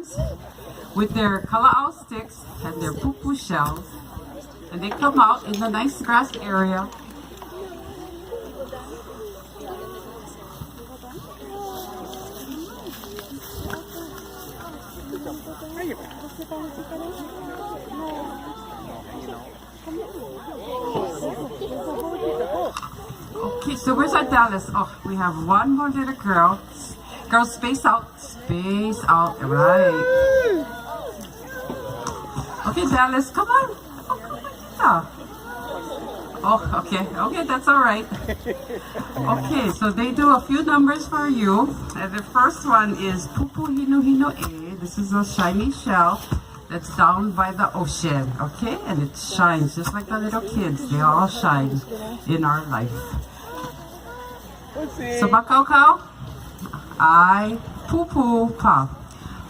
arms with their kala'au sticks and their pupu shells. And they come out in the nice grass area. Okay, so where's our Dallas? Oh, we have one more little girl. Girls, space out. Space out. Right. Okay, Dallas, come on. Oh, come on, Tita. Oh, okay. Okay, that's all right. Okay, so they do a few numbers for you. And the first one is Pupu Hinu Hinu E. This is a shiny shell that's down by the ocean, okay? And it shines just like the little kids. They all shine in our life. So makau I pupu pa.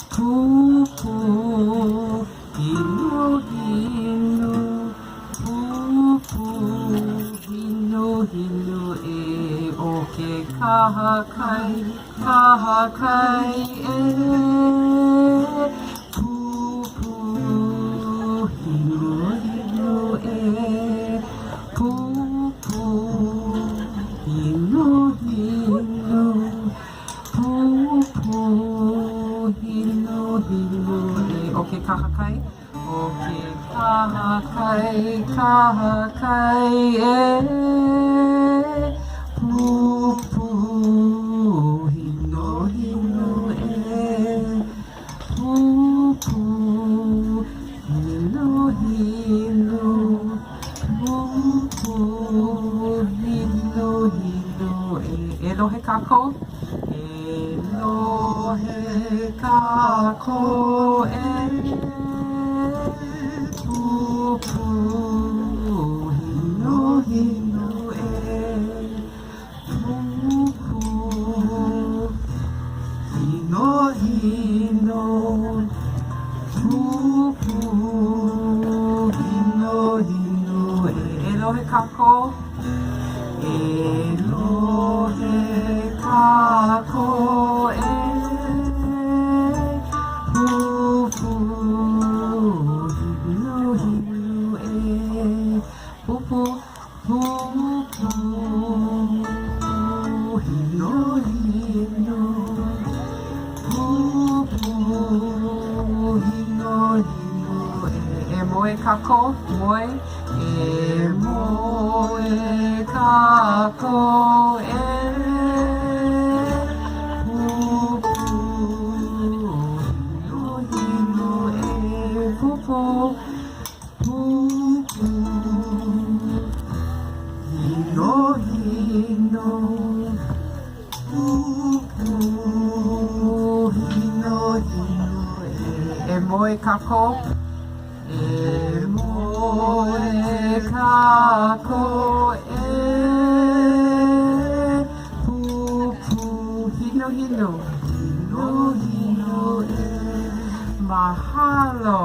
Pupu hinu hinu pupu hinu hinu e o ke kahakai kahakai e pupu hinu hinu e pupu hinu hinu pupu hinu hinu e o ke kahakai o ke kahakai kahakai e pupu hinu hinu e pupu hinu hinu pupu hinu hinu e e lohe kākou e lohe kākou e pupu hinu hinu e pupu hinu hinu pupu hinu hinu e e lohe kākou e lohe kākou e pupu hinu hinu e pupu pupu hinu hinu pupu hinu hinu e e moe kākou moe e moe kākou e pupu hinu hinu e pupu pupu hinu hinu pupu hinu hinu e e moe kākou e moe kākou e pupu hinu hinu hinu hinu e mahalo.